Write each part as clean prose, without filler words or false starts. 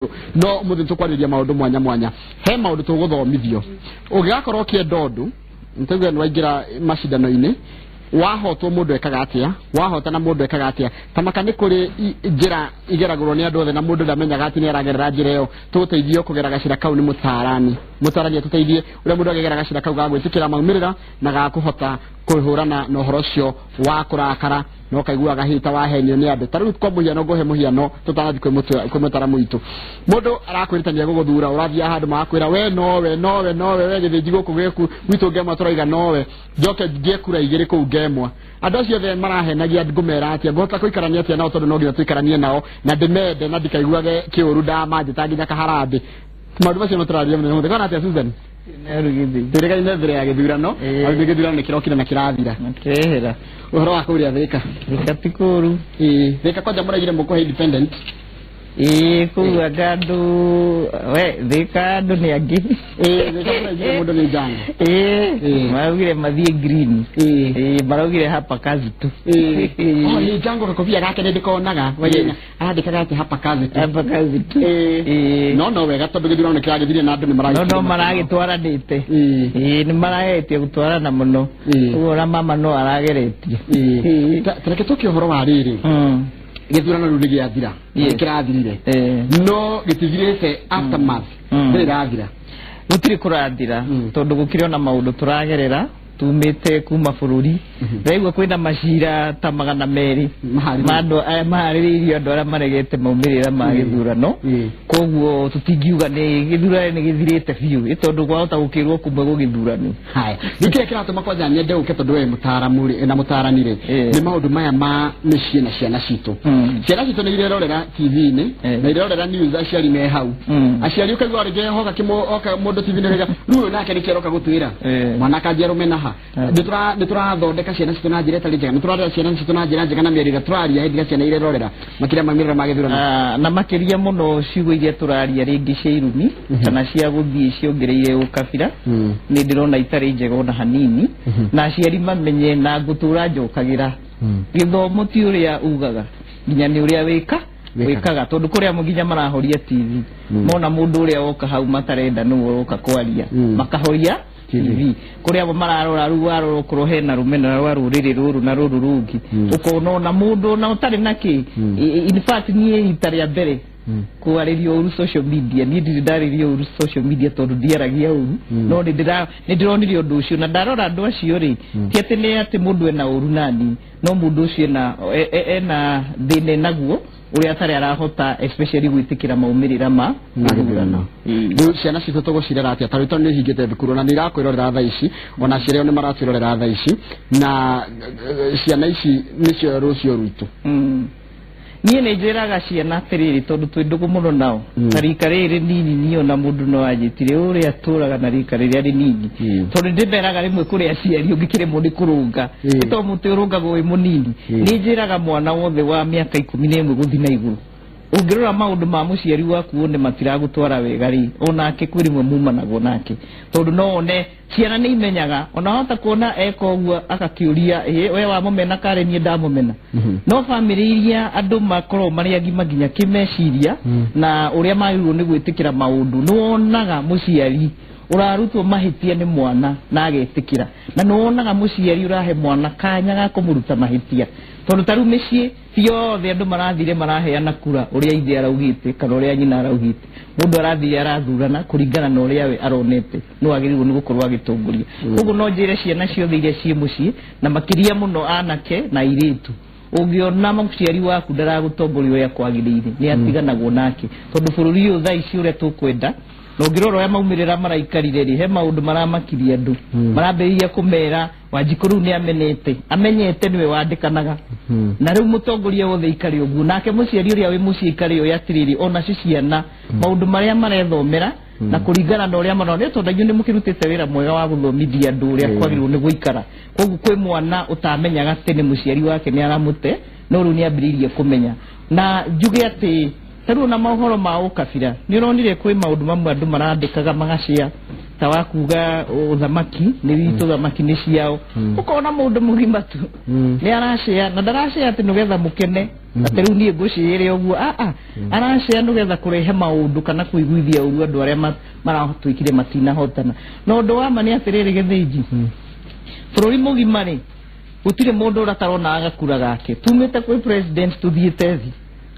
No muthi tukwariria maundu mwanya mwanya, he maundu tuguthomithio ungigakorwo ukienda undu ntuge ni waingira macindano-ini, wahotwo mundu ekaga atia, wahotana mundu ekaga atia. Tamaka ni kuri njira igeragurwo ni andu othe na mundu ndamenyaga ati ni aragerera njira iyo. Tuguteithio kugera gacira kau ni mutarani, mutarani atuteithie uria mundu angĩgera gacira kau ga gwĩtĩkĩra maumĩrĩra na ga kũhota kũhũrana na ũhoro ũcio wa kũrakara na ũkaiguaga hita wahenio nĩ andũ. Ta rĩu kwa mũhiano, ngũhe mũhiano tũtanathiĩ kwĩ mũtaramu witũ. Mũndũ arakwĩrĩta nĩ egũgũthura, ũrathiĩ handũ magakwĩra we nowe nowe nowe, we gĩthĩnji gũkũ gĩku gwitũ Ngemwa tũraiga nowe, njoke ngĩe kura igĩrĩ kũu Ngemwa. Andũ acio othe marahenagia ngũmera atĩa, ngũhota gũikarania atĩa nao, tondũ no nginya tũikaranie nao na ndĩmende na ndikaiguage kĩũru ndamanjĩta nginya kaharambĩ. Maũndũ macio matũraria mũno ũmũthĩ. Kwana atĩa Susan? Tũrĩgaine mbere ya gĩthurano, na gĩthurano nĩ kĩrokire na kĩrathira. Kĩrehera. Ũhoro wa kũrĩa Thika? Thika ti kũũru. Ĩĩ, Thika kwanja mũraigire mũkũhe independent. Ĩĩ, kũu anga andũ, we Thika andũ nĩ angĩ. Ĩĩ, Thika mũraigire mũndũ nĩ njanga. Ĩĩ, maraugire mathiĩ green. Ĩĩ, maraugire hapa kazi tu. Ĩĩ. Oh, nĩ njango gakobia gake nĩ ndĩkonaga. Wagenya arandĩkaga atĩ hapa kazi tu. Hapa kazi tu. Ĩĩ. No no wega tondũ gĩthurano nĩ kĩragĩthire na andũ nĩ maragĩtwarana. No no maragĩtwaranĩte. Ĩĩ, nĩ marageretie gũtwarana mũno. Ũguo ona mama no arageretie. Ĩĩ. Tareke tũke ũhoro wa rĩrĩ. Gĩthurano rĩu nĩ gĩathira, kĩrathirire, no gĩtithirĩte, aftermath ndĩrĩ ĩrathira. Gũtirĩ kũrathira, tondũ gũkĩrĩ ona maũndũ tũragerera tumĩte kuma bũrũri. Ndĩraigua kwĩna macira ta 200 ma andũ aya maharĩrĩirio, andũ arĩa maregete maumĩrĩra ma gĩthurano. Koguo tũtingiuga nĩ gĩthurano nĩ gĩthirĩte biũ, ĩ tondũ kwahota gũkĩrwo kumwe gũgĩthurano. Haya, rĩu kĩrĩa kĩratũma kwanja nyende ũke, tondũ we mũtaaramu rĩ na mũtaarani rĩ, nĩ maũndũ maya ma mĩciĩ na ciana citũ. Ciana citũ nĩ irerorera TV-inĩ na irerorera news, aciari me hau. Aciari ũkaigua rĩngĩ hoka oka mũndũ TV-inĩ ũkauga rĩu ũyũ nake nĩkĩ aroka gũtwĩra, mwana akanjia rũmena ha. Nĩ tũrathondeka ciana citũ na njĩra ĩtarĩ njega, nĩ tũrarera ciana citũ na njĩra njega na mĩario ĩrĩa tũraria hĩndĩ ĩrĩa ciana irerorera, makĩria maumĩrĩra ma gĩthurano? Na makĩria mũno ciugo iria tũraria rĩngĩ cia irumi kana cia gũthiĩ ciongereire ũkabira, nĩ ndĩrona itarĩ njega ona hanini. Na aciari mamenye na ngũtũra njokagĩra, gĩthomo ti ũrĩa ugaga, nginya nĩ ũrĩa wĩka wĩkaga, tondũ kũrĩa nginya marahoria TV mona mũndũ ũrĩa woka hau matarenda nĩwe ũroka kwaria, makahoria TV. Kũrĩa amwe mararora rĩu, warora okorwo hena rũmena rwa rũrĩrĩ rũrũ na rũrũ rũngĩ, ũkona ona mũndũ ona ũtarĩ na kĩ. In fact, niĩ rita rĩa mbere kwarĩrio ũru social media, niĩ ndirĩ ndarĩrio ũru social media tondũ ndiaragia ũru, no nĩ ndĩronire ũndũ ũcio na ndarora andũ acio rĩ, ti atĩ nĩ atĩ mũndũ ena ũru nani, no mũndũ ũcio ena thĩna enaguo ũrĩa atarĩ arahota especially gwĩtĩkĩra maumĩrĩra ma gĩthurano. Rĩu ciana citũ tũgũcirera atĩa? Ta rĩu tondũ nĩ hingĩte thukuru na nĩ irakwĩrorera thaa ici, ona aciari ao nĩ maratwĩrorera thaa ici, na ciana ici nĩcio rũciũ rwitũ. Niĩ nĩ njĩraga ciana atĩrĩrĩ, tondũ twĩ ndũgũ mũno nao, ta rika rĩrĩ nini, niĩ ona mũndũ no anjĩtire ũrĩa tũraga na rika rĩrĩa rĩnini, tondũ ndĩmeraga rĩmwe kũrĩ aciari ũngĩkĩremwo nĩ kũrũnga, nĩ tondũ mũtĩ ũrũngagwo wĩ mũnini. Nĩ njĩraga mwana wothe wa mĩaka 11 gũthiĩ na igũrũ, ũngĩrora maũndũ ma mũciari waku wone matiragũtwara wega rĩ, onake kwĩ rĩmwe mumanagwo nake, tondũ no one ciana nĩ imenyaga, ona wahota kuona eka ũguo agakĩũria, ĩ we wamũmena karĩ niĩ ndamũmena. No bamĩrĩ iria andũ makoragwo marĩ agima nginya kĩmeciria na ũrĩa magĩrĩirwo nĩ gwĩtĩkĩra maũndũ, nĩ wonaga mũciari ũrarutwo mahĩtia nĩ mwana na agetĩkĩra, na nĩ wonaga mũciari ũrahe mwana kanya ga kũmũruta mahĩtia, tondũ ta rĩu mĩciĩ ti yothe andũ marathire maraheana kura ũrĩa ithe araugĩte kana ũrĩa nyina araugĩte. Mũndũ arathire arathurana kũringana na ũrĩa we aronete no agĩrĩirwo nĩ gũkorwo agĩtongoria. Koguo no njĩre ciana ciothe iria ciĩ mũciĩ, na makĩria mũno anake na airĩtu, ũngĩona mũciari waku ndaragũtongoria ũrĩa kwagĩrĩire, nĩ atiganagwo nake, tondũ bũrũri ũyũ thaa ici ũrĩa tũkwenda na ũngĩrora ũrĩa maumĩrĩra maraikarire rĩ, he maũndũ maramakiria andũ, marambĩrĩria kũmera Wanjikũ rĩu nĩ amenete, amenyete nĩwe wandĩkanaga, na rĩu mũtongoria wothe ikare ũguo, nake mũciari ũrĩa wĩ mũciĩ ikare ũyũ atĩrĩrĩ, onacio ciana maũndũ marĩa marethomera na kũringana na ũrĩa marona, nĩ tondũ inyuĩ nĩ mũkĩrutĩte wĩra mwega wa gũthomithia andũ ũrĩa kwagĩrĩirwo nĩ gũikara. Koguo kwĩ mwana ũtamenyaga tene mũciari wake nĩ aramũte, no rĩu nĩ ambĩrĩirie kũmenya. Na njuge atĩ ta rĩu ona mohoro ma ũkabira, nĩ ũronire kwĩ maũndũ mamwe andũ marandĩkaga magacĩa. ta wa kuga ũthamaki nĩ witũ, thamaki nĩ ciao. Ũkona mũndũ mũgima tu nĩ aracĩa, na ndaracĩa atĩ nĩgetha mũkene atĩ rĩu niĩ ngũcĩĩre ũguo, aracĩa nĩgetha kũrehe maũndũ kana kũiguithia ũru andũ arĩa maratuĩkire matinahotana. Na ũndũ wa ma nĩ atĩrĩrĩ Gĩthĩnji, bũrũri mũgima rĩ gũtirĩ mũndũ ũratarona agakura gake. Tumĩte kwĩ president tũthiĩte thĩ.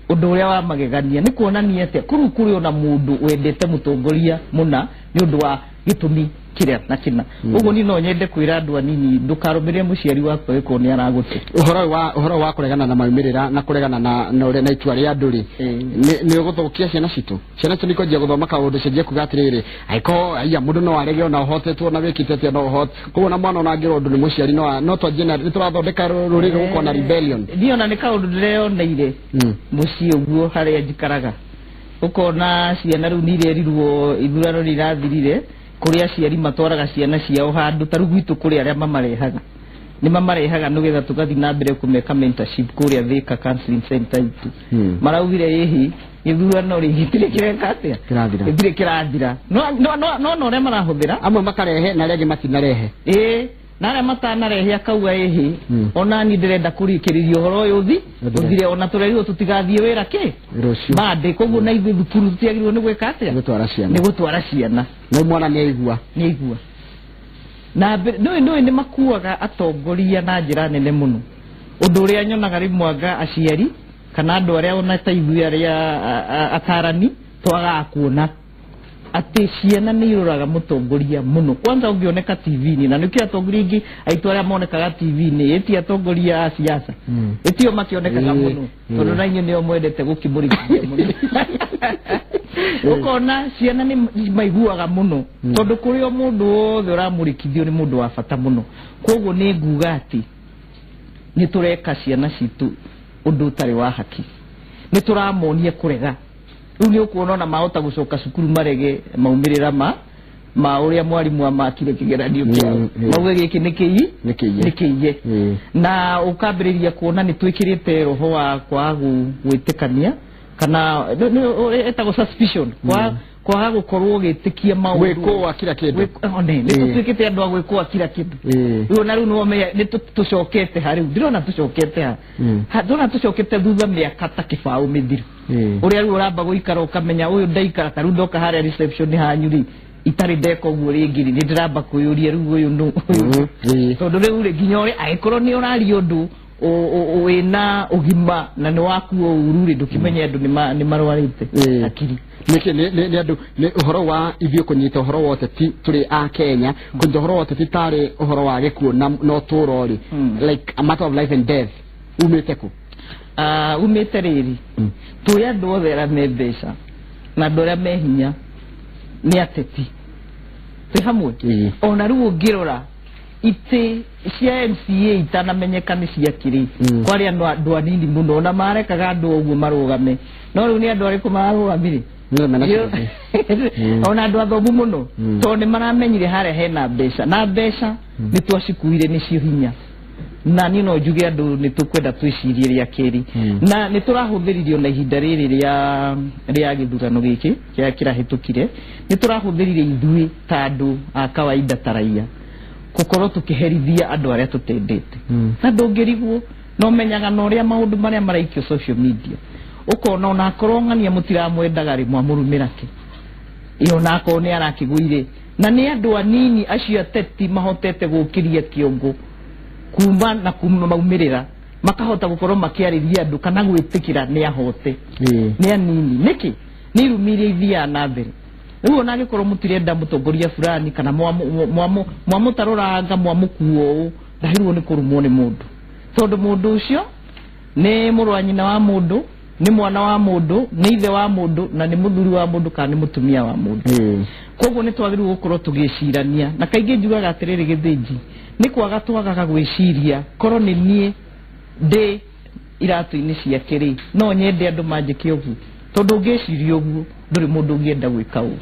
Ũndũ ũrĩa wa magegania nĩ kuonania atĩa kũrĩu kũrĩ ona mũndũ wendete mũtongoria mũna nĩ ũndũ wa gĩtũmi kĩrĩa na kĩna. Ũguo niĩ no nyende kwĩra andũ anini ndũkarũmĩrĩre mũciari waku angĩkorwo nĩ aragũte. Ũhoro wa kũregana na maumĩrĩra na kũregana na ũrĩa na itua rĩa andũ rĩ, nĩ ũgũthũkia ciana citũ. Ciana citũ nĩikwanjia gũthoma kaũndũ cianjie kuga atĩrĩrĩ, angĩkorwo aiya mũndũ no arege ona ũhotetwo na wĩkĩte atĩa no ũhote. Koguo na mwana ona angĩrwo ũndũ nĩ mũciari no twanjie na nĩ tũrathondeka rũrĩrĩ rũgũkorwo na rebellion. Niĩ ona nĩ kaũndũ ndĩreyoneire mũciĩ ũguo harĩa njikaraga. Ũkona ciana rĩu nĩ irerirwo ithurano nĩ irathirire, kũrĩa aciari matwaraga ciana ciao handũ ta rĩu gwitũ kũrĩ arĩa mamarehaga. Nĩ mamarehaga nĩgetha tũgathiĩ na mbere kũmeka mentorship kũrĩa Thika Counseling Center itũ. Maraugire ĩhĩ gĩthurano rĩ gĩtirĩ kĩreka atĩa? Gĩtirĩ kĩrathira. No no ũrĩa marahũthĩra amwe makarehe na arĩa angĩ matinarehe. Ĩĩ, na arĩa matanarehe akauga ĩhĩ ona niĩ ndĩrenda kũrĩkĩrĩria ũhoro ũyũ ũthire, ona tũrerirwo tũtigathiĩ wĩra kĩ Monday, koguo na ithuĩ thukuru tũtiagĩrĩirwo nĩ gwĩka atĩa? Nĩ gũtwara ciana. No mwana nĩ aigua. Nĩ aigua. Na nĩ nĩ makuaga atongoria na njĩra nene mũno. Ũndũ ũrĩa nyonaga rĩmwe anga aciari kana andũ arĩa ona ta ithuĩ arĩa atarani twagaga kuona atĩ ciana nĩ iroraga mũtongoria mũno. Kwanza ũngĩoneka TV-inĩ, na nĩkĩo atongoria aingĩ aitũ arĩa monekaga TV-inĩ ĩti atongoria a siasa ĩtio makĩonekaga mũno tondũ na inyuĩ nĩo mwendete gũkĩmũrĩkithia mũno. Ũkona ciana nĩ maiguaga mũno tondũ kũrĩ o mũndũ wothe ũramũrĩkithio nĩ mũndũ wa bata mũno. Koguo nĩ nguga atĩ nĩ tũreka ciana citũ ũndũ ũtarĩ wa haki, nĩ tũramonia kũrega. Rĩu nĩ ũkuona ona mahota gũcoka cukuru marege maumĩrĩra ma ũrĩa mwarimũ amakire kĩgeranio kĩao, mauge gĩkĩ nĩ kĩiye. Na ũkambĩrĩria kuona nĩ twĩkĩrĩte roho wa kwaga gwĩtĩkania kana ĩtagwo suspicion, kwaga gũkorwo ũgĩtĩkia maũndũ, gwĩkũa kila kĩndũ. Nĩ tũtuĩkĩte andũ a gwĩkũa kila kĩndũ. Rĩu na rĩu nĩ tũcokete ha rĩu ndĩrona tũcokete ha ndĩrona tũcokete thutha mĩaka ta kĩbaũ mĩthiru. Ũrĩa rĩu ũramba gũikara ũkamenya ũyũ ndaikara ta rĩu ndoka harĩa reception hanyu rĩ itarĩ ndeka ũguo rĩngĩ rĩ nĩ ndĩramba kwĩyũria rĩu ũyũ nũ ũyũ, tondũ rĩu rĩ nginya ũrĩa angĩkorwo nĩ ũraria ũndũ wĩna ũgima na nĩ wakuo ũru rĩ ndũkĩmenye andũ nĩ marwarĩte hakiri. Nĩkĩ nĩ andũ nĩ ũhoro wa ithuĩ kũnyita ũhoro wa ũteti tũrĩ a Kenya, kũnyita ũhoro wa ũteti tarĩ ũhoro wa gĩkuũ na ũtũũro rĩ, like a matter of life and death, umĩte kũ? Umĩte rĩrĩ tũĩ andũ othe arĩa me mbeca na andũ arĩa me hinya nĩ ateti twĩ hamwe. Ona rĩu ũngĩrora itĩ cia MCA itanamenyeka nĩ ciakĩrĩ kwarĩ andũ anini mũno ona marekaga andũ ũguo marũgame, no rĩu nĩ andũ arĩkũ mararũgamire? Ona andũ athomu mũno tondũ nĩ maramenyire harĩa hena mbeca, na mbeca nĩ twacikuire nĩcio hinya. Na niĩ no njuge andũ nĩ tũkwenda twĩcirie rĩa kerĩ, na nĩ tũrahũthĩririo na ihinda rĩrĩ rĩa gĩthurano gĩkĩ kĩrĩa kĩrahĩtũkire, nĩ tũrahũthĩrire ithuĩ ta andũ a kawaida ta raia gũkorwo tũkĩherithia andũ arĩa tũtendete. Na ndũngĩrigwo no menyaga na ũrĩa maũndũ marĩa maraikio social media, ũkona ona akorwo ng'ania mũtiramwendaga rĩ mwamũrumĩra kĩ, ĩ ona akorwo nĩ arakĩgũire. Na nĩ andũ anini acio ateti mahotete gũkĩria kĩongo kuma na kuma maumĩrĩra makahota gũkorwo makĩarĩria andũ kana gwĩtĩkĩra nĩ ahote nĩ anini. Nĩkĩ? Nĩ irumi iria ithiaga na mbere. Rĩu ona angĩkorwo mũtirenda mũtongoria fulani kana mwamũtarũranga mwamũkuo ũũ, ndahĩrwo nĩ kũrumwo nĩ mũndũ, tondũ mũndũ ũcio nĩ mũrũ wa nyina wa mũndũ, nĩ mwana wa mũndũ, nĩ ithe wa mũndũ, na nĩ mũthuri wa mũndũ kana nĩ mũtumia wa mũndũ. Koguo nĩ twagĩrĩirwo gũkorwo tũgĩcirania. Na kaingĩ njugaga atĩrĩrĩ Gĩthĩnji, nĩ kwaga twagaga gwĩciria korwo nĩ niĩ ndĩ iratũ-inĩ ciake rĩ no nyende andũ manjĩke ũguo, tondũ ũngĩciria ũguo ndũrĩ mũndũ ũngĩenda gwĩka ũguo.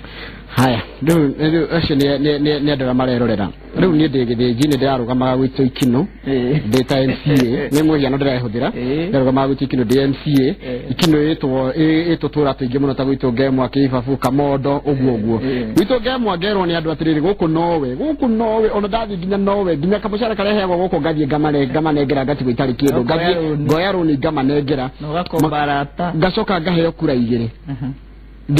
Haya, rĩu acio nĩ andũ arĩa marerorera. Rĩu niĩ ndĩ Gĩthĩnji, nĩ ndĩrarũgamaga gwitũ Ikino ndĩ ta MCA, nĩ mũhiano ndĩrehũthĩra, ndĩrarũgamaga gwitũ Ikino ndĩ MCA. Ikino ĩtwo ĩtũtũra tũingĩ mũno ta gwitũ Ngemwa, Kĩbabu, Kamondo, ũguo ũguo. Gwitũ Ngemwa ngerwo nĩ andũ atĩrĩrĩ, gũkũ nowe, gũkũ nowe, ona ndathiĩ nginya nowe, nginya kamũcara karĩa heagwo gũkũ ngathiĩ ngamanengera, ngatigwo itarĩ kĩndũ, ngathiĩ ngoya rũni ngamanengera, ngacoka ngaheo kura 2.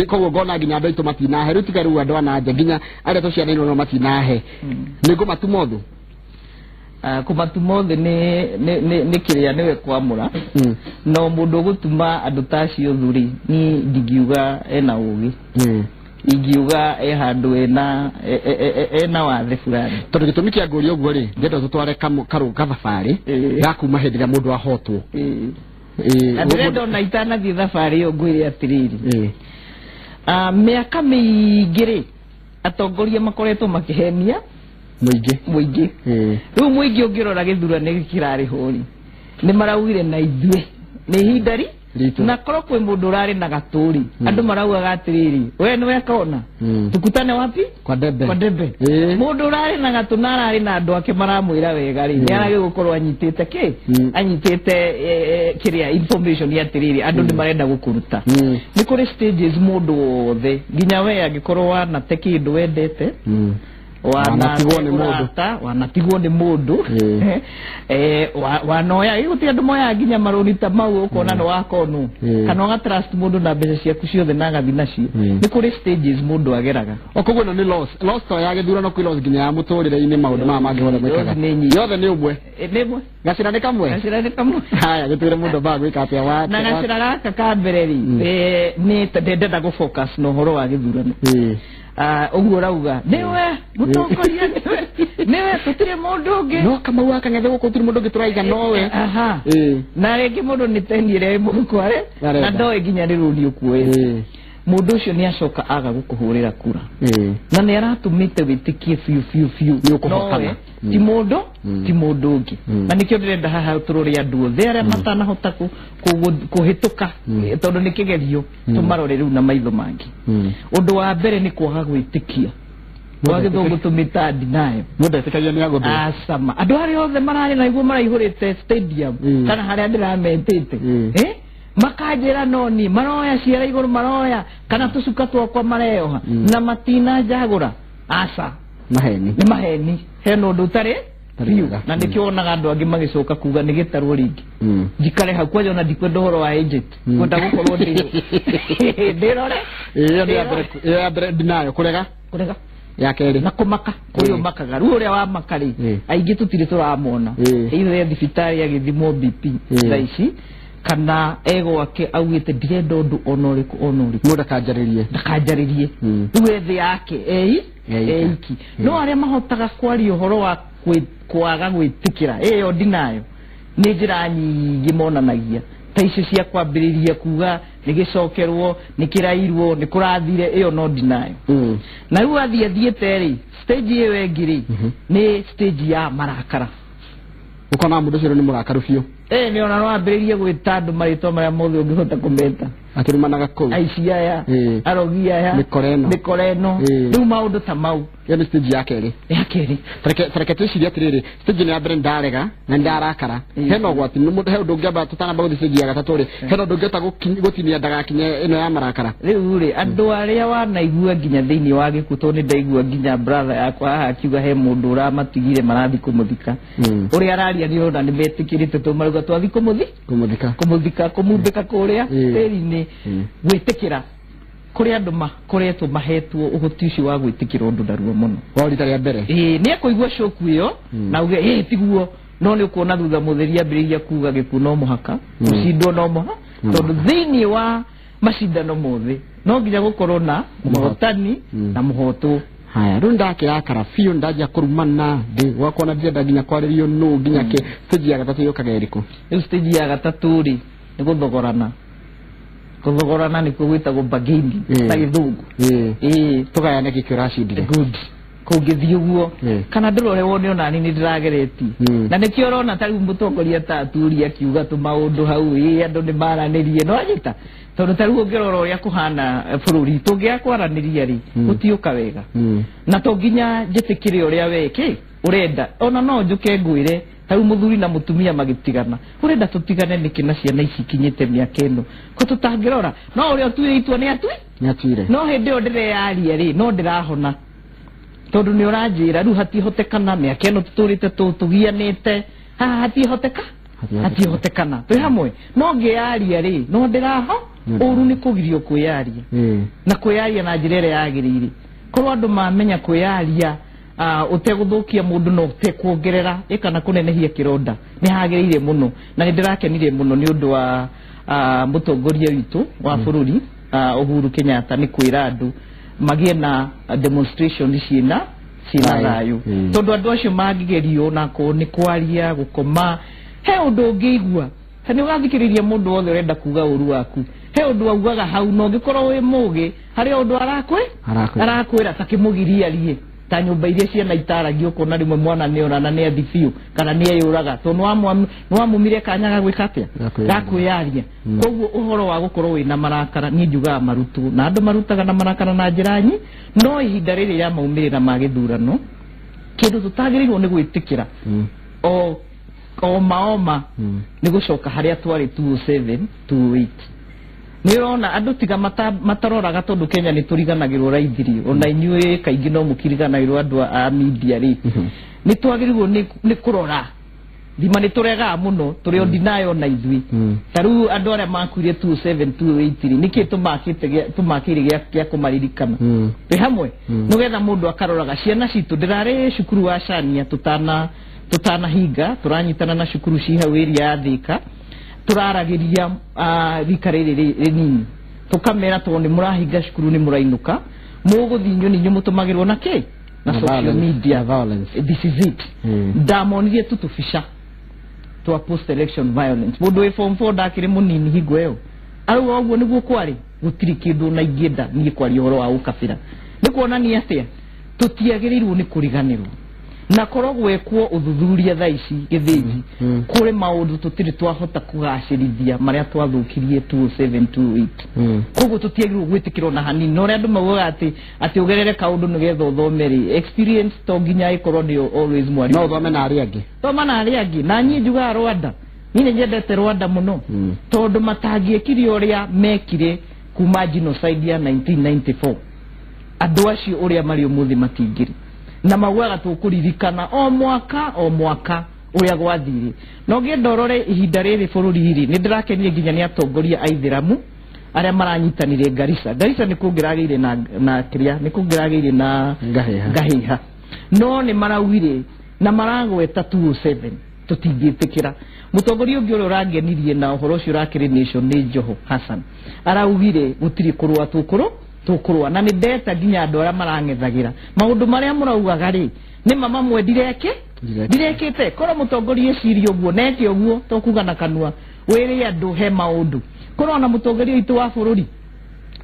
Koguo ngona nginya andũ aitũ matinahe, rĩu tiga rĩu andũ a nanja, nginya arĩa tũciaranĩirwo nao matinahe, nĩ ngũmatuma ũthũ. Kũmatuma ũthĩ nĩ kĩrĩa nĩwe kwamũra, no mũndũ ũgũtuma andũ ta acio ũthũ rĩ, niĩ ndingiuga ena ũgĩ, ingiuga e handũ ena wathe fulani. Tondũ gĩtũmi kĩa ngũria ũguo rĩ, ndĩrenda tũtware kathabarĩ ga kuma hĩndĩ ĩrĩa mũndũ ahotwo. Na ndĩrenda ona itanathiĩ thabarĩ ĩyo ngwĩre atĩrĩrĩ, mĩaka mĩingĩ rĩ, atongoria makoretwo makĩhenia mũingĩ. Rĩu mũingĩ ũngĩrora gĩthurano gĩkĩ kĩrarĩho rĩ, nĩ maraugire na ithuĩ nĩ ihinda ri na korwo kwĩ mũndũ ũrarĩ na gatũri, andũ maraugaga atĩrĩrĩ, we nĩwe kona, tukutane wapi? Kwa debe. Kwa debe. Mũndũ ũrarĩ na gatũ na ararĩ na andũ ake maramwĩra wega rĩ, nĩ aragĩgũkorwo anyitĩte kĩ? Anyitĩte kĩrĩa information atĩrĩrĩ, andũ nĩ marenda gũkũruta. Nĩ kũrĩ stages mũndũ wothe, nginya we angĩkorwo wanate kĩndũ wendete, wanatigwo nĩ mũndũ, wanatigwo nĩ mũndũ, wanoya gũtirĩ andũ moyaga nginya marũni ta mau, ũkona nĩ wakonwo, kana ũga trust mũndũ na mbeca ciaku ciothe na agathiĩ nacio. Nĩ kũrĩ stages mũndũ ageraga. O koguo ĩno nĩ loss, loss to ya gĩthurano, kwĩ loss nginya ya mũtũrĩre-inĩ, maũndũ maya mangĩ mothe mwĩkaga yothe nĩ ũmwe. Nĩ ĩmwe. Gacĩra nĩ kamwe. Gacĩra nĩ kamwe. Haya, gĩtwĩre mũndũ ambaga gwĩka atĩa wa na gacĩra gaka ka mbere rĩ, nĩ ndenda gũ focus na ũhoro wa gĩthurano. Ũguo ũrauga nĩwe mũtongoria, nĩwe tũtirĩ mũndũ ũngĩ, no Kamau akang'ethe gũkũ gũtirĩ mũndũ ũngĩ tũraiga nowe. Na rĩngĩ mũndũ nĩ teni ĩrĩa ĩ mũhuko arĩ na ndoĩ nginya nĩ rũni ũkuĩte. Mũndũ ũcio nĩ acoka aga gũkũhũrĩra kura, na nĩ aratũmĩte wĩtĩkie biũ biũ biũ nowe ti mũndũ, ti mũndũ ũngĩ. Na nĩkĩo ndĩrenda haha tũrore andũ othe arĩa matanahota kũhĩtũka, tondũ nĩ kĩgerio, tũmarore rĩu na maitho mangĩ. Ũndũ wa mbere nĩ kwaga gwĩtĩkia, kwa gĩthũngũ tũmĩta denial. Mũndũ etĩkagia nĩ agũthwo. Acama andũ arĩa othe mararĩ na iguo maraihũrĩte stadium kana harĩa ndĩrametĩte, makanjĩra no niĩ, maroya ciara igũrũ, maroya kana tũcuka twakwa mareoha, na matinanjagũra. Aca, maheni nĩ maheni, hena ũndũ ũtarĩ biũ. Na nĩkĩo wonaga andũ angĩ magĩcoka kuga nĩ gĩtarwo rĩngĩ, njikare hau kwanja, ona ndikwenda ũhoro wa agent, ngwenda gũkorwo ndĩrore. Ĩyo ya mbere denial, kũrega, kũrega ya kerĩ na kũmaka, kũrĩ ũmakaga rĩu ũrĩa wamaka rĩ, aingĩ tũtirĩ tũramona either e thibitarĩ agĩthimwo BP thaa ici, kana egwake augĩte ndirenda ũndũ ona ũrĩkũ ona ũrĩkũ, mũndũ ndakanjarĩrie, ndakanjarĩrie, rĩu ethĩ yake eiki. No arĩa mahotaga kwaria ũhoro wa kwaga gwĩtĩkĩra ĩyo ndinayo, nĩ njĩra nyingĩ monanagia ta icio cia kwambĩrĩria kuga nĩ gĩcokerwo, nĩ kĩrairwo, nĩ kũrathire, ĩyo no ndinayo. Na rĩu athiĩ athiĩte rĩ, stage ĩyo ĩngĩ rĩ, nĩ stage ya marakara. Ũkona mũndũ ũcio nĩ mũrakaru biũ. Nĩ ona no ambĩrĩrie gwĩta andũ marĩtwa marĩa mothe ũngĩhota kũmeta, akĩrumanaga kũu, aici aya, arogi aya, mĩkora ĩno, rĩu maũndũ ta mau. Ĩyo nĩ stage ya kerĩ. Ya kerĩ. Tareke twĩcirie atĩrĩrĩ, stage ĩno ya mbere ndarega na ndarakara, hena ũgwati, he ũndũ ũngĩamba tũtanamba gũthiĩ stage ya gatatũ rĩ, hena ũndũ ũngĩhota gũtinia ndagakinye ĩno ya marakara. Rĩu rĩ, andũ arĩa wanaigua nginya thĩinĩ wa gĩkuũ, tondũ nĩ ndaigua nginya brother yakwa haha akiuga he mũndũ ũramatigire marathiĩ kũmũthika, ũrĩa araria nĩ ũrona nĩ metĩkĩrĩte, tondũ marauga twathiĩ kũmũthika, kũmũthika, kũmumbĩka kũrĩa tĩri-inĩ. Gwĩtĩkĩra kũrĩ andũ makoretwo mahetwo ũhoti ũcio wa gwĩtĩkĩra ũndũ narua mũno. Wa rita rĩa mbere. Nĩ ekũigua shoku ĩyo na uge ĩ tiguo, no nĩ ũkuona thutha mũtheri ambĩrĩria kuga gĩkuũ no mũhaka, gũcindwo no mũhaka, tondũ thĩinĩ wa macindano mothe no nginya gũkorwo na mũhotani na mũhotwo. Haya, rĩu ndakĩrakara biũ, ndanjia kũrumana ndĩ gwakwa na ndirenda nginya kwarĩrio nũ nginya kĩ. Stage ya gatatũ yũkaga ĩrĩkũ? Rĩu stage ya gatatũ rĩ, nĩ gũthogorana. Gũthogorana nĩkuo gwĩtagwo bargaining na gĩthũngũ. Tũgayane gĩkĩ ũracindire. Good. Kũngĩthiĩ ũguo, kana ndũrore wone ona niĩ nĩ ndĩrageretie. Na nĩkĩo ũrona ta rĩu mũtongoria ta Aturi akiuga tũmaũndũ hau, andũ nĩ maranĩrie, no anyita. Tondũ ta rĩu ũngĩrora ũrĩa kũhana bũrũri, tũngĩaga kwaranĩria rĩ, gũtiũka wega. Na to nginya njĩtĩkĩre ũrĩa we kĩ Urenda ona no njuke ngwire tau muthuri na mutumia magitigana urenda tutigane niki na ciana ici kinyite miaka ino ko tutangirora no uria tuire itua ni atui ni atuire no hindi yo ndireyaria ri no ndirahona tondu ni uranjira riu hatihotekana miaka ino tuturite tugianite haha hatihoteka hatihotekana twi hamwe no ngiyaria ri no ndiraho uru ni kugirio kwiyaria na kwiyaria na njira ĩrĩa yagĩrĩire korwo andũ mamenya kwiyaria uteguthukia mundu no utekuongerera ikana kunenehia kironda ni hagiriire muno na ni ndirakenire muno ni undu wa mutongoria witu wa bururi Uhuru Kenyatta ni kwira andu magie na demonstration ciina thayu tondu andu acio mangigerio na ko ni kwaria gukoma he undu ungiigua ni ugathikiriria mundu wothe urenda kuga uru waku he undu augaga hau no ngikorwo wi mugi hari undu arakwira ta kimugiria rie ta nyumba iria ciana itaragio kona rimwe mwana nĩ ora na nĩ athi biũ kana nĩ eyũraga tondũ nĩwamumire kanya ga gwĩka atĩa ga kwĩyaria koguo ũhoro wa gũkorwo wĩna marakara niĩ njugaga marutwo na andũ marutaga na marakara na njĩra nyi no ihinda rĩrĩ rĩa maumĩrĩra ma gĩthurano kĩndũ tũtagĩrĩirwo nĩ gwĩtĩkĩra o maoma nĩ gũcoka harĩa twarĩ 2007 2008 nĩ ũrona andũ tiga mataroraga tondũ Kenya nĩ tũriganagĩrwo raithiri ona inyuĩ kaingĩ no mũkiriganagĩrwo andũ a media rĩ nĩ twagĩrĩirwo nĩ kũrora thima nĩ tũregaga mũno tũrĩ o na ithuĩ ta rĩu andũ arĩa makuire 2007 2008 rĩ nĩkĩ tũmakĩire gĩa kũmaririkana twĩ hamwe nĩgetha mũndũ akaroraga ciana citũ ndĩrarĩ cukuru wa Cania tũtanahinga tũranyitana na cukuru ci hau area ya Thika turaragiria rika riri rinini tukamera to ni murahinga cukuru ni murainuka muguthi inyu ni mutumagirwo na ki na social media violence this is it ndamonirie tutubisha twa post election violence mundu wi form 4 ndakiri munini hingo iyo arauga uguo niguo kwari gutiri kindu na ingĩenda niĩ kwaria ũhoro wa ũkabira nĩ kuonania atĩa tũtiagĩrĩirwo nĩ kũriganĩrwo na korwo gwekwo ũthuthuria thaa ici gĩthĩnji kũrĩ maũndũ tũtirĩ twahota kũgacĩrithia marĩa twathukirie 2007 2008 koguo tũtiagĩrĩirwo gwĩtĩkĩrwo na hanini na ũrĩa andũ maugaga atĩ atĩ ũgerere kaũndũ nĩgetha ũthome rĩ experience to nginya ĩkorwo nĩyo always mwarimũ no ũthome na arĩa angĩ thoma na arĩa angĩ na niĩ njugaga Rwanda niĩ nĩ nyendete Rwanda mũno tondũ matangĩekire ũrĩa mekire kuma genocide ya 1994 andũ acio ũrĩa marĩ ũmũthĩ matingĩrĩ na maugaga tũkũririkana o mwaka ũrĩa gwathire na ũngĩenda ũrore ihinda rĩrĩ bũrũri-rĩ nĩ ndĩrakenire nginya nĩ atongoria a ithĩramu arĩa maranyitanire Garissa Garissa nĩ kũngĩragĩire na kĩrĩa nĩ kũngĩragĩire na ngahĩha no nĩ maraugire na maragweta 207 tũtingĩtĩkĩra mũtongoria ũngĩ ũrĩa ũrangenirie na ũhoro ũcio ũrakĩrĩ Nation nĩ Joho Hassan araugire gũtirĩ kũrũa tũkũrũa na nĩ ndeta nginya andũ arĩa marang'ethagĩra maũndũ marĩa mũraugaga rĩ nĩ mama mwe ndireke ndirekĩte korwo mũtongoria ecirie ũguo neke ũguo to kuga na kanua wĩre andũ he maũndũ korwo ona mũtongoria witũ wa bũrũri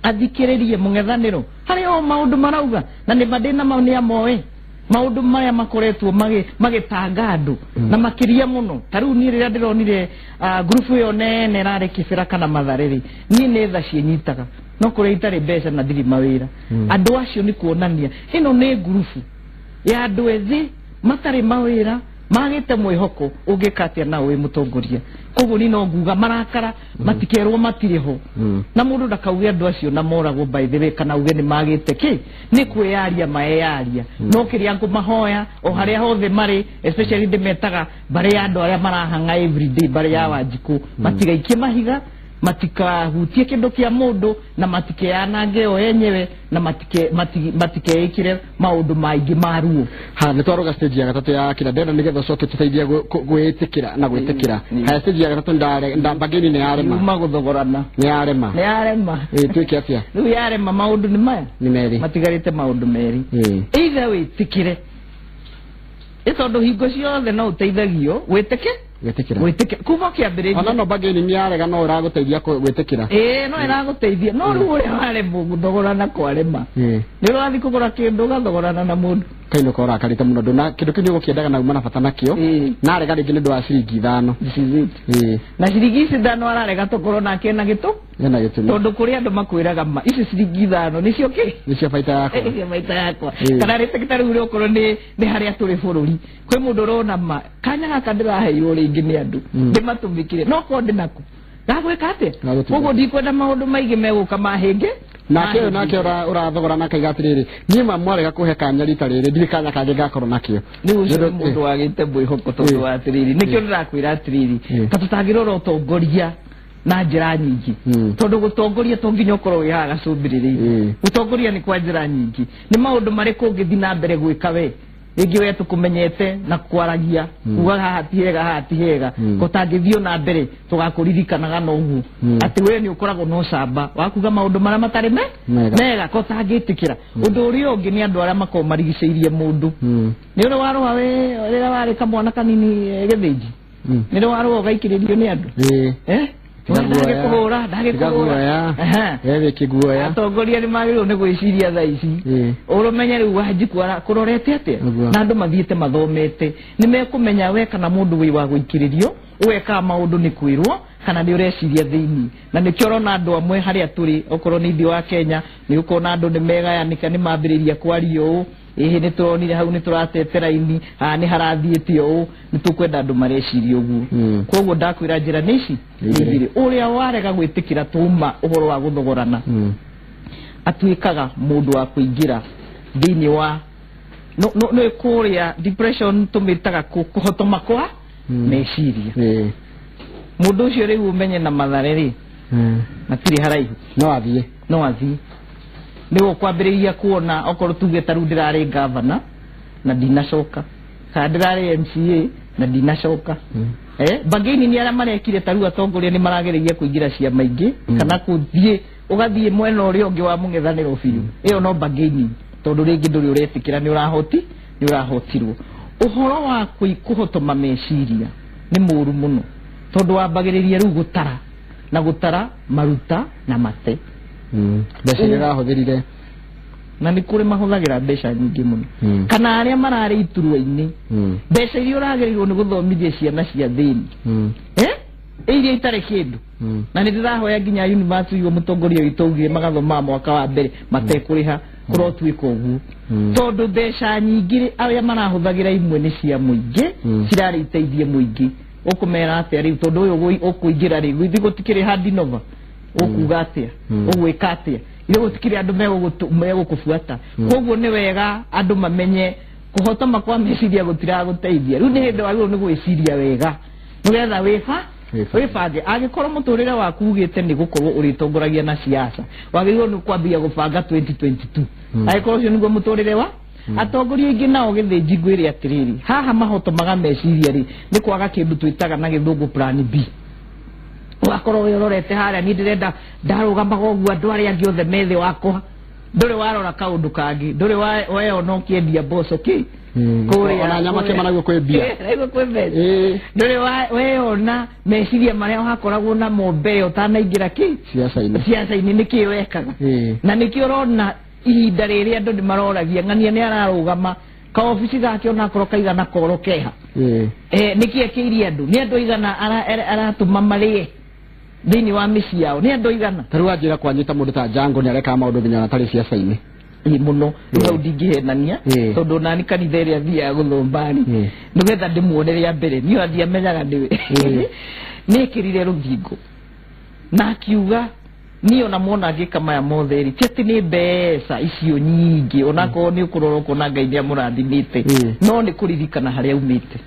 athikĩrĩrie mũng'ethanĩro harĩ o maũndũ marauga na nĩ madĩna mau nĩ amoe maũndũ maya makoretwo magĩtanga andũ na makĩria mũno ta rĩu niĩ rĩrĩa ndĩronire ngurubu ĩyo nene ĩrarĩ Kĩbĩra kana Mathare rĩ niĩ nĩ tha ciĩnyitaga no kũrĩa itarĩ mbeca na ndirĩ mawĩra andũ acio nĩ kuonania ĩno nĩ ngurubu ya andũ ethĩ matarĩ mawĩra magĩte mwĩhoko ũngĩka atĩa nao wĩ mũtongoria koguo niĩ no nguga marakara matikerwo matirĩ ho na mũndũ ndakauge andũ acio na moragwo by the way kana uge nĩ magĩte kĩ nĩ kwĩyaria maeyaria no kĩrĩa ngũmahoya o harĩa hothe marĩ especially ndĩmetaga mbarĩ ya andũ arĩa marahang'a everyday mbarĩ ya Wanjikũ matigaikie mahiga matikahutie kindu kia mundu na matikeanange o enyewe na matikeikire maundu maingi ma ruo ha ni twaruga stage ya gatatu ya kira ndenda nigetha ucoke tuteithie gwitikira na gwitikira ha stage ya gatatu ndare ndambageni ni yarema yuma guthogorana ni yarema ni yarema twike atia riu yarema maundu ni maya ni meri matigarite maundu meri either witikire tondu hingo ciothe no uteithagio witike gwitikira gwitikira kuma kiambiriria ona no bageni ni yarega no uraguteithia gwitikira no iraguteithia no riu uria waremwo guthogorana kwarema ni urathi kugura kindu ugathogorana na mundu Ũkainũka ũrakarĩte mũno ndũna kĩndũ kĩu nĩũgũkĩendaga na uma na bata nakĩo na arega rĩngĩ nĩ ũndũ wa ciringi 5. This is it. Na ciringi ici 5 ararega tũkorwo nake na gĩtũ ena gĩtũmi tondũ kũrĩ andũ makwĩraga ma ici ciringi 5 nĩcio kĩ nĩcio baita yakwa nĩcio baita yakwa kana rĩtĩ ta rĩu rĩokorwo nĩ harĩa tũrĩ bũrũri kwĩ mũndũ ũrona ma kanya gaka ndĩraheirwo rĩngĩ nĩ andũ ndĩmatũmĩkire no korwo ndĩnako gagwĩka atĩa koguo ndikwenda maũndũ maingĩ megũka mahĩnge nake ũyũ nake ũrathogora na akaiga atĩrĩrĩ niĩ ma mwarega kũhe kanya rita rĩrĩ ndirĩ kanya kangĩ ngakorwo nakĩo rĩu ũcio nĩ mũndũ wagĩte mwĩhoko tondũ wa atĩrĩrĩ nĩkĩo ndĩrakwĩra atĩrĩrĩ ta tũtangĩrora ũtongoria na njĩra nyingĩ tondũ gũtongoria to nginya ũkorwo wĩ haha gacũmbĩrĩrĩ-inĩ gũtongoria nĩ kwa njĩra nyingĩ nĩ maũndũ marĩkũ ũngĩthiĩ na mbere gwĩka we rĩngĩ we tũkũmenyete na kwaragia kuga haha ti hega haha ti hega gũtangĩthiĩ na mbere tũgakũririkanaga na ũguo atĩ we nĩ ũkoragwo na ũcamba wa kuga maũndũ marĩa matarĩ mega ko ũtangĩtĩkĩra ũndũ ũrĩa ũngĩ nĩ andũ arĩa makoragwo marigicĩirie mũndũ nĩ ũrĩ warũa we rĩrĩa warĩ kamwana kanini gĩthĩnji nĩ ũrĩ warũa ũgaikĩrĩrio nĩ andũ ndagĩkũhũra ndagĩkũhũra ndagĩkũhũra atongoria nĩ magĩrĩirwo nĩ gwĩciria thaa ici ũrũmenye rĩu Wanjikũ kũrorete atĩa na andũ mathiĩte mathomete nĩ mekũmenya we kana mũndũ wĩ wa gũikĩrĩrio ũgekaga maũndũ nĩ kwĩrwo kana nĩ ũreciria thĩinĩ na nĩkĩo ũrona andũ amwe harĩa tũrĩ okorwo nĩ ithuĩ wa Kenya nĩ ũkona andũ nĩ megayanĩka nĩ mambĩrĩria kwaria ũũ ĩhĩ nĩ tũronire hau nĩ tũratete raini haha nĩ harathiĩte ũũ nĩ tũkwenda andũ mareciria ũguo koguo ndakwĩra njĩra nĩ ici igĩrĩ ũrĩa warega gwĩtĩkĩra tũma ũhoro wa gũthogorana atuĩkaga mũndũ wa kũingĩra thĩinĩ wa nĩ kũrĩa depression tũmĩtaga kũhotoma kwa meciria mũndũ ũcio rĩu ũmenye na Mathare rĩ matirĩ haraihu no athiĩ nĩguo kwambĩrĩria kuona okorwo tuge ta rĩu ndĩrarĩ gavana na ndinacoka kana ndĩrarĩ MCA na ndinacoka bagĩini nĩ arĩa marekire ta rĩu atongoria nĩ maragereria kũingĩra ciama ingĩ kana kũthiĩ ũgathiĩ mwena ũrĩa ũngĩ wa mũng'ethanĩro biũ ĩyo no bagĩini tondũ rĩngĩ ndũrĩ ũretĩkĩra nĩ ũrahotirwo ũhoro wa kũhotoma meciria nĩ mũru mũno tondũ wambagĩrĩria rĩu gũtara na gũtara maruta na mate mbeca iria ũrahũthĩrire na nĩ kũrĩ mahũthagĩra mbeca nyingĩ mũno kana arĩa mararĩ iturwa-inĩ mbeca iria ũragĩrĩirwo nĩ gũthomithia ciana cia thĩni iria itarĩ kĩndũ na nĩ ndĩrahoya nginya university ũguo mũtongoria witũ augire magathomaga mwaka wa mbere matekũrĩha kũrotuĩka ũguo tondũ mbeca nyingĩ arĩa marahũthagĩra imwe nĩ cia mũingĩ cirarĩ iteithie mũingĩ ũkũmera atĩa rĩu tondũ ũyũ ũkũingĩra rĩ gũtikĩrĩ handinova ũkuga atĩa ũgwĩka atĩa ithe gũtikĩrĩ andũ megũkũbuata koguo nĩ wega andũ mamenye kũhotoma kwa meciria gũtiragũteithia rĩu nĩ hĩndĩ wagĩrĩirwo nĩ gwĩciria wega nĩgetha wĩbange angĩkorwo mũtũrĩre waku ugĩte nĩ gũkorwo ũrĩtongoragia na siasa wagĩrĩirwo nĩ kwambia gũbanga 2022 angĩkorwo ũcio nĩguo mũtũrĩre wa atongoria aingĩ nao gĩthĩnji ngwĩre atĩrĩrĩ haha mahotomaga meciria rĩ nĩ kwaga kĩndũ twĩtaga na gĩthũngũ plan B ũgakorwo wĩ ũrorete harĩa niĩ ndĩrenda ndarũgamaga ũguo andũ arĩa angĩ othe me thĩ wakwa ndũrĩ warora kaũndũ kangĩ ndũrĩ weyona ũkĩendia mboco kĩ kũrĩa ona nyama kĩma naguo kwĩ mbia naguo kwĩ mbeca ndũrĩ weyona meciria marĩa wakoragwo namo mbere ũtanaingĩra kĩ siasa-inĩ nĩkĩ wekaga na nĩkĩo ũrona ihinda rĩrĩ andũ nĩ maroragia ng'ania nĩ ararũgama kaobici gake onakorwo kaigana koro keha nĩkĩ ekĩirie andũ nĩ andũ aigana aratũma marĩe thĩinĩ wa mĩciĩ yao nĩ andũ aigana ta rĩu wanjĩra kwanyita mũndũ ta Jango nĩ arekaga maũndũ nginya atarĩ siasa-inĩ ĩ mũno rĩu hau ndingĩhenania tondũ nani kanitha ĩrĩa thiaga gũthoma-rĩ nĩgetha ndĩmuone rĩa mbere niĩ ona ndiamenyaga nĩwe nĩekĩrire rũthingo na akiuga niĩ ona mwona ngĩka maya mothe rĩ ti atĩ nĩ mbeca icio nyingĩ onakorwo nĩ ũkũrora ũkona Ngai nĩ amũrathimĩte no nĩ kũririkana harĩa aumĩte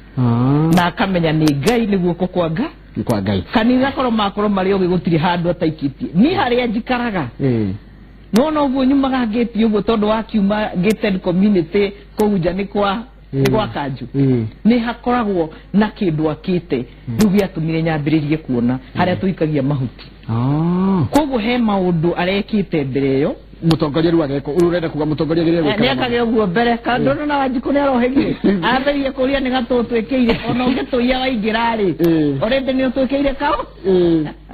na akamenya nĩ Ngai nĩ guoko kwa Ngai kanitha korwo makorwo marĩ ogĩ gũtirĩ handũ ataikĩtie niĩ harĩa njikaraga nona ũguo nyumaga ngĩti ũguo tondũ wakiuma gated community kũu nja nĩ kwa kanju nĩ hakoragwo na kĩndũ akĩte rĩu gĩatũmire nyambĩrĩrie kuona harĩa tũikagia mahuti koguo he maũndũ arekĩte mbere ĩyo mũtongoria rĩu ageka ũrĩa ũrenda kuga mũtongoria agĩrĩire gwĩka nĩ akage ũguo mbere kandũ na Wanjikũ nĩ arohĩgire ambĩrĩrie kũria nĩ gatũ twĩkĩire ona ũngĩtũiya waingĩra rĩ already nĩ ũtwĩkĩire kao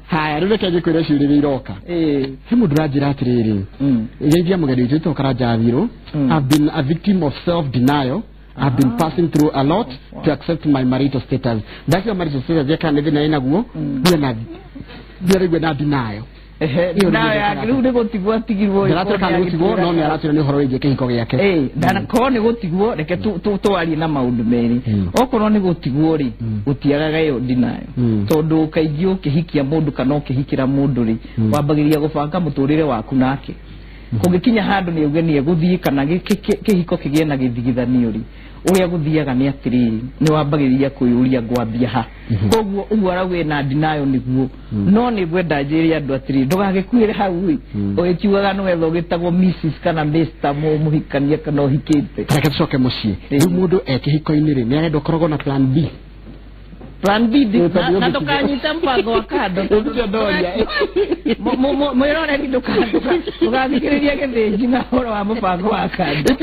Haya rĩu reke ngĩkwĩre ciũria iria iroka. He mũndũ ũranjĩra atĩrĩrĩ, geithia mũgeni witũ wĩtagwo Karanja Thirũ. I've been a victim of self denial. I've been passing through a lot to accept my marital status. Ndakiuga marital status ya kana nĩ thĩna ĩnaguo, rĩu ena denial. Rĩu nĩ gũtigwo atigirwo. Ndaratwĩra kana nĩ gũtigwo, no nĩ aratwĩra nĩ ũhoro wĩgiĩ kĩhiko gĩake. Ndakorwo nĩ gũtigwo, reke twarie na maũndũ merĩ. Okorwo nĩ gũtigwo rĩ, gũtiagaga ĩyo denial. Tondũ kaingĩ ũkĩhikia mũndũ kana ũkĩhikĩra mũndũ rĩ, wambagĩrĩria gũbanga mũtũrĩre waku nake. Kũngĩkinya handũ nĩ auge nĩ egũthiĩ kana kĩhiko kĩgĩe na gĩthigithanio rĩ, ũrĩa gũthiaga nĩ atĩrĩrĩ, nĩ wambagĩrĩria kwĩyũria ngwambia ha. Koguo ũguo arauga ena denial nĩguo. No nĩ ngwenda njĩre andũ atĩrĩrĩ, ndũgagĩkuĩre hau ĩ, ũgĩkiugaga nĩwetha ũgĩtagwo Mrs kana Mr mũhikania kana ũhikĩte. Reke tũcoke mũciĩ. Rĩu mũndũ e kĩhiko-inĩ rĩ, nĩ arenda ũkoragwo na plan B. Plan B na ndũkanyite mbango wa kando. Mwĩroreri ndũgathikĩrĩrie gĩthĩnji na ũhoro wa mũbango wa kando.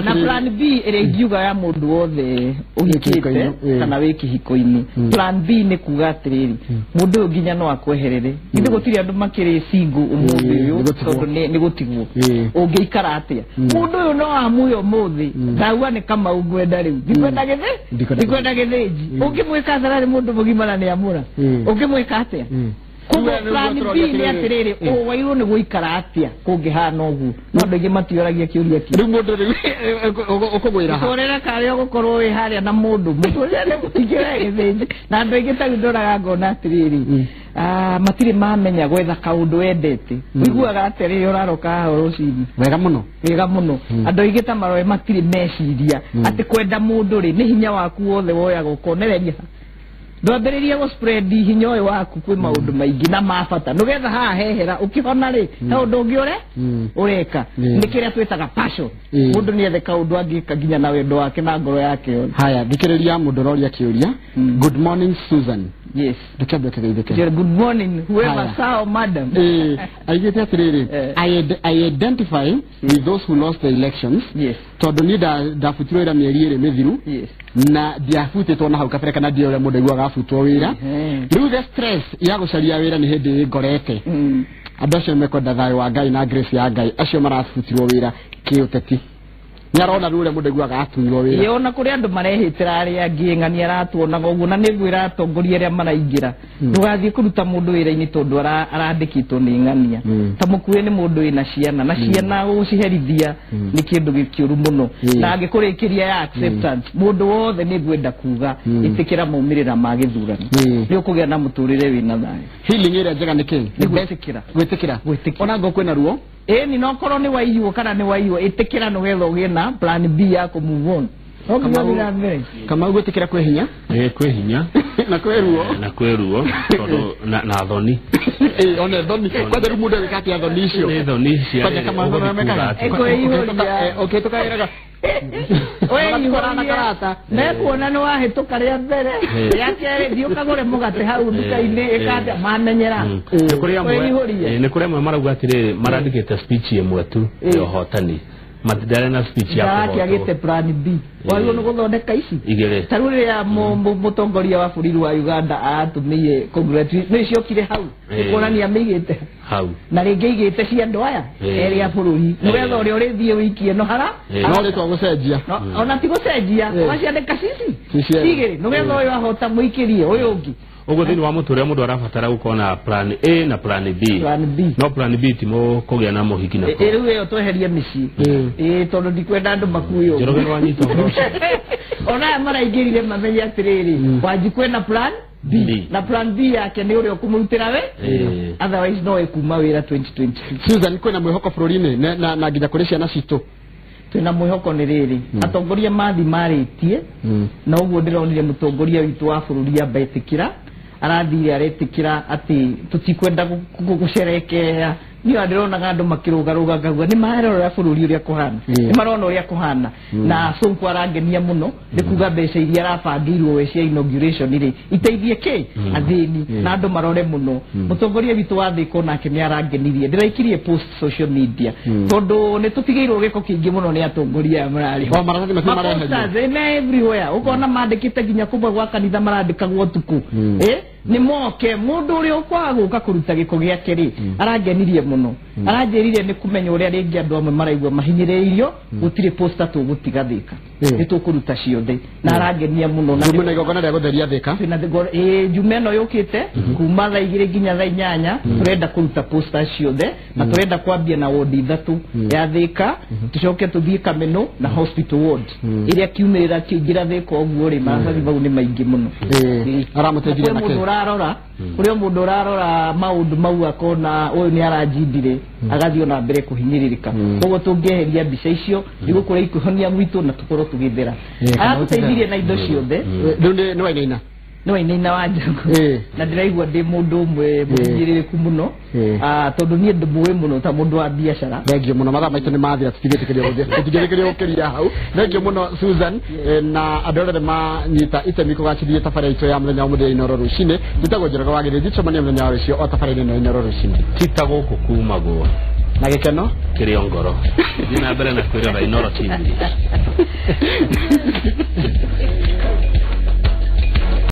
Na plan B ĩrĩa ingiuga ya mũndũ wothe ũhikĩte kana wĩ kĩhiko-inĩ. Plan B nĩ kuga atĩrĩrĩ, mũndũ ũyũ nginya no akweherere. Ithuĩ gũtirĩ andũ makĩrĩ single ũmũthĩ ũyũ tondũ nĩ gũtigwo. Ũngĩikara atĩa? Mũndũ ũyũ no amue ũmũthĩ, ndauga nĩ Kamau ngwenda rĩu. Ndikwenda gĩthĩ? Ndikwenda gĩthĩnji. Ũngĩmwĩka atĩa nĩ mũndũ mũgima na nĩ amũra? Ũngĩmwĩka atĩa? Koguo plan B nĩ atĩrĩrĩ, ũwairwo nĩ gũikara atĩa kũngĩhana ũguo? No andũ aingĩ matioragia kĩũria kĩu. Rĩu mũndũ rĩu ũkũgwĩra ha? Mũtũrĩre karĩa ũgũkorwo wĩ harĩa na mũndũ, mũtũrĩre nĩ mũingĩ we gĩthĩnji. Na andũ aingĩ ta rĩu ndoraga ngona atĩrĩrĩ, matirĩ mamenya gwetha kaũndũ wendete. Ũiguaga atĩa rĩrĩa ũraroka haha rũcinĩ? Wega mũno. Wega mũno. Andũ aingĩ ta maroe matirĩ meciria atĩ kwenda mũndũ rĩ, nĩ hinya waku wothe woyaga ũkonereria. Ndwambĩrĩria gũ spread hinya ũyũ waku kwĩ maũndũ maingĩ na ma bata, nĩgetha haha hehera ũkĩhona rĩ, he ũndũ ũngĩ ũreka. Nĩ kĩrĩa twĩtaga passion. Mũndũ nĩ ethe kaũndũ angĩka nginya na wendo wake na ngoro yake yothe. Haya, thikĩrĩria mũndũ ũroria kĩũria. Good morning Susan. Yes. Ndũkĩambe ũkĩgeithĩke. Good morning whoever saw madam. Aigĩte atĩrĩrĩ, I identify with those who lost the elections. Yes. Tondũ niĩ ndabutirwo wĩra mĩeri ĩrĩ mĩthiru. Yes. Na ndiabutĩtwo na hau kabere kana ndiĩ ũrĩa mũndũ aiguaga abutwo wĩra. Rĩu the stress ya gũcaria wĩra nĩ hĩndĩ ĩngorete. Andũ acio mekwenda thayũ wa Ngai na grace ya Ngai, acio marabutirwo wĩra kĩũteti. Nĩ arona rĩu ũrĩa mũndũ aiguaga atunywo wĩra. Ĩĩ, ona kũrĩ andũ marehĩtĩra arĩa angĩ, ng'ania aratuonaga ũguo, na nĩ ngwĩra atongoria arĩa maraingĩra, ndũgathiĩ kũruta mũndũ wĩra-inĩ tondũ arandĩkĩtwo nĩ ng'ania. Ta mũkuĩ nĩ mũndũ wĩna ciana, na ciana gũciherithia nĩ kĩndũ gĩkĩũru mũno. Na angĩkũrĩkĩria ya acceptance, mũndũ wothe nĩ ngwenda kuga ĩtĩkĩra maumĩrĩra ma gĩthurano, nĩ ũkũgĩa na mũtũrĩre wĩna thayũ. Healing ĩrĩa njega nĩ kĩ? Nĩ gwĩtĩkĩra. Gwĩtĩkĩra. Gwĩtĩkĩra. Ona ngorwo kwĩna ruo? Ĩni, no korwo nĩ waiywo kana nĩ waiywo, ĩtĩkĩra nĩgetha ũgĩe na plan B ya kũ move on. Kamau gwĩtĩkĩra kwĩ hinya? Kwĩ hinya. Na kwĩ ruo. Na kwĩ ruo, tondũ na thoni. Ona thoni. Kwanza rĩu mũndũ agĩka atĩa thoni icio? Nĩ thoni cia Kwanja Kamau thoni mekaga? Ũkĩhĩtũka wĩraga. Mekuona nĩ wahĩtũka rĩa mbere, rĩa kerĩ thiĩ ũkagũre mũgate hau nduka-inĩ, ĩka atĩa, mamenyera. Nĩ kũrĩ amwe marauga atĩrĩrĩ, marandĩkĩte speech ĩmwe tu ya ũhotani. Matindarĩ na speech ya kũhotwo. Agĩte plan B. Wagĩrĩirwo nĩ gũthondeka ici igĩrĩ. Ta rĩu rĩrĩa mũtongoria wa bũrũri wa Uganda aratũmĩire congratulations, nĩ ciokire hau, kuonania mĩigĩte hau. Na rĩngĩ igĩte cia andũ aya erĩ a bũrũri, nĩgetha ũrĩa ũrĩthiĩ wĩikie no hara. No rĩtwa gũcenjia. Ona ti gũcenjia, ũgaciandĩka cici igĩrĩ, nĩgetha ũyũ ahota mũikĩrie ũyũ ũngĩ. Ũguo thĩinĩ wa mũtũrĩre mũndũ arabatara gũkorwo na plan A na plan B. Plan B. No plan B ti kũgĩa na mũhiki na. Rĩu ĩyo tweherie mĩciĩ. Tondũ ndikwenda andũ makue ũguo. Njoroge nĩ wanyita ũhoro ũcio. Ona aya maraingĩrire mamenye atĩrĩrĩ, Wanjikũ ena plan B. Na plan B yake nĩ ũrĩa ũkũmũrutĩra we. Otherwise no ĩkuma wĩra 2026. Susan, kwĩna mwĩhoko bũrũri-inĩ na nginya kũrĩ ciana citũ? Twĩna mwĩhoko nĩ rĩrĩ, atongoria mathi marĩtie, na ũguo ndĩronire mũtongoria witũ wa bũrũri amba ĩtĩkĩra, arathire aretĩkĩra atĩ tũtikwenda gũcerekea. Niĩ ndĩronaga andũ makĩrũgarũga ngauga nĩ marerorera bũrũri ũrĩa kũhana, nĩ marona ũrĩa kũhana. Na Sonko arangenia mũno nĩ kuga mbeca iria arabangĩirwo we cia inauguration rĩ iteithie kĩ athĩni na andũ marore mũno. Mũtongoria witũ wa Thika onake nĩ arangenirie, ndĩraikirie post social media tondũ nĩ tũtigĩirwo gĩko kĩingĩ mũno nĩ atongoria aya mararĩ ho. Maratathi macio mareherio me everywhere, ũkona mandĩkĩte nginya kũmwe gwa kanitha marandĩkagwo ũtukũ. Nĩ moke mũndũ ũrĩa ũkwaga gũka kũruta gĩko gĩake rĩ, arangenirie mũno. Aranjĩrire nĩ kũmenya ũrĩa rĩngĩ andũ amwe maraigua mahinyĩrĩirio, gũtirĩ poster tũgũtiga Thĩka. Nĩ tũkũruta ciothe. Na arangenia mũno. Na nĩ igongona rĩa gũtheria Thĩka. Jumaa ĩno yũkĩte kuma thaa 2 nginya thaa 8 tũrenda kũruta poster ciothe na tũrenda kwambia na ward 3 ya Thĩka, tũcoke tũthiĩ Kameno na hospital ward ĩrĩa kiumĩrĩra kĩingĩra Thĩka ũguo rĩ, maratathi mau nĩ maingĩ mũno. Aramũteithirie na kĩ? Kũrĩ mũndũ ũrarora maũndũ mau akona ũyũ nĩ aranjindire, agathiĩ na mbere kũhinyĩrĩrĩka. Koguo tũngĩeheria mbica icio nĩgũkorwo ikũhonia gwitũ na tũkorwo tũgĩthera. Aratũteithirie na indo ciothe. Rĩu nĩ wainaina? Nĩ wainaina wa Njangu. Na ndĩraigua ndĩ mũndũ ũmwe mũhinyĩrĩrĩku mũno, tondũ niĩ ndĩmũĩ mũno ta mũndũ wa biacara. Thengiũ mũno, mathaa maitũ nĩ mathira, tũtingĩtĩkĩrio gũkĩria hau. Thengiũ mũno Susan, na andũ arĩa manyita itemi kũgacĩrithia tabarĩra itũ ya mũthenya wa mũthenya Inooro rũcinĩ. Njĩtagwo Njoroge wa Gĩthĩnji, tũcemanie mũthenya wa rũciũ o tabarĩra ĩno Inooro rũcinĩ. Ti ta gũkũ kumagwo na gĩkeno kĩrĩ o ngoro. Thiĩ na mbere na kwĩrora Inooro TV.